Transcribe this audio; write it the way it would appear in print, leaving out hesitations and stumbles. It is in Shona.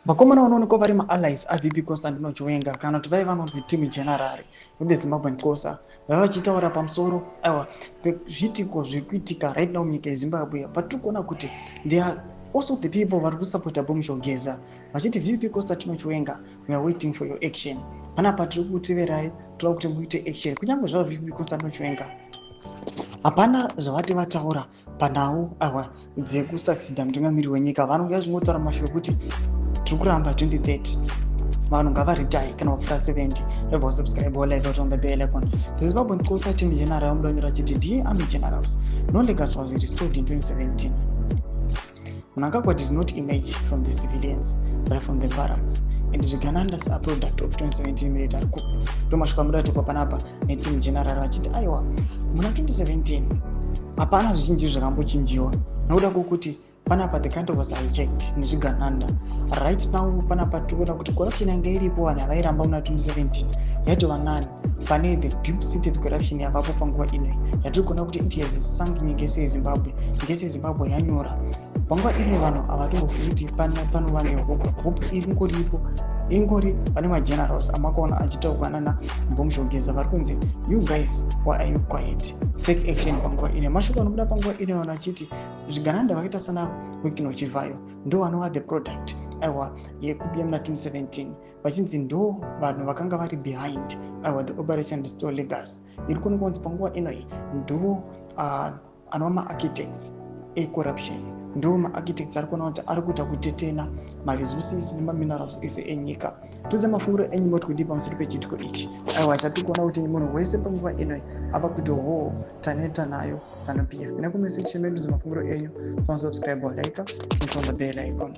Vakomana vanoonekwa vari maallies aVP Constantino Chiwenga, kana kuti vai vanonzi team general weThe Zimbabwean Xhosa, vaiva vachitaura pamusoro, aiwa, pezviitiko zviri kuitika right now munyika yeZimbabwe. Patiri kuona kuti they are also the people vari kusapota Bombshell Geza, vachiti, "VP Constantino Chiwenga, we are waiting for your action. Panapa tiri kuteverai, toda kuti muite action." Kunyange zvavo VP Constantino Chiwenga hapana zvavati vataura panhau, aiwa, dzekusucceeda mutungamiri wenyika, vanonge vachingotaura mashoko ekuti tiri kuramba 2030, vanhu ngavaretire kana vapfuura 70. Rebva usubscribe, like, on the bell icon. The Zimbabwean Xhosa team general vamudanyora achiti, "Dear army generals, no legacy was restored in 2017. Mnangagwa did not emerge from the civilians but from the barracks, and zviganandas are product of 2017 military coup." Ndo mashoko amudatukwa panapa neteam general, vachiti aiwa, muna 2017 hapana zvizhinji zvakambochinjiwa, nokuda kwokuti panapa the country was hijacked nezvigananda. Right now panapa tiri kuona kuti corruption yanga iripo, vanhu havairamba muna 2017, yatova nani pane the deep seated corruption yavapo panguva inoi, yatiri kuona kuti it has sunk nyika yese yeZimbabwe. Nyika yese yeZimbabwe yanyora panguva inoi. Vanhu havatombofi kuti panova nehope. Hope ingoripo, ingori pane magenerals amakaona achitaurwa nana Bombshell Geza, vari kunzi, "You guys, why are you quiet? Take action." Panguva ino mashoko anobuda panguva ino, vanhu vachiti zvigananda vakaita sana Wicknell Chivayo ndo vanova the product, aiwa, yecoup yemuna 2017, vachinzi ndo vanhu vakanga vari behind, aiwa, the Operation Restore Legacy iri kuonekwa kunzi panguva inoi ndo anova maarchitects ecorruption, ndo maarchitects ari kuona kuti ari kuita kutetena maresources nemaminerals ese enyika. Tudze mafungiro enyu, moti kudii pamusoro pechiitiko ichi? Aiwa, chatiri kuona kuti munhu wese panguva inoi ava kuti ho, taneta nayo ZANU PF. Ina comment section medu mafungiro enyu. Subscribe, like and on the bell icon.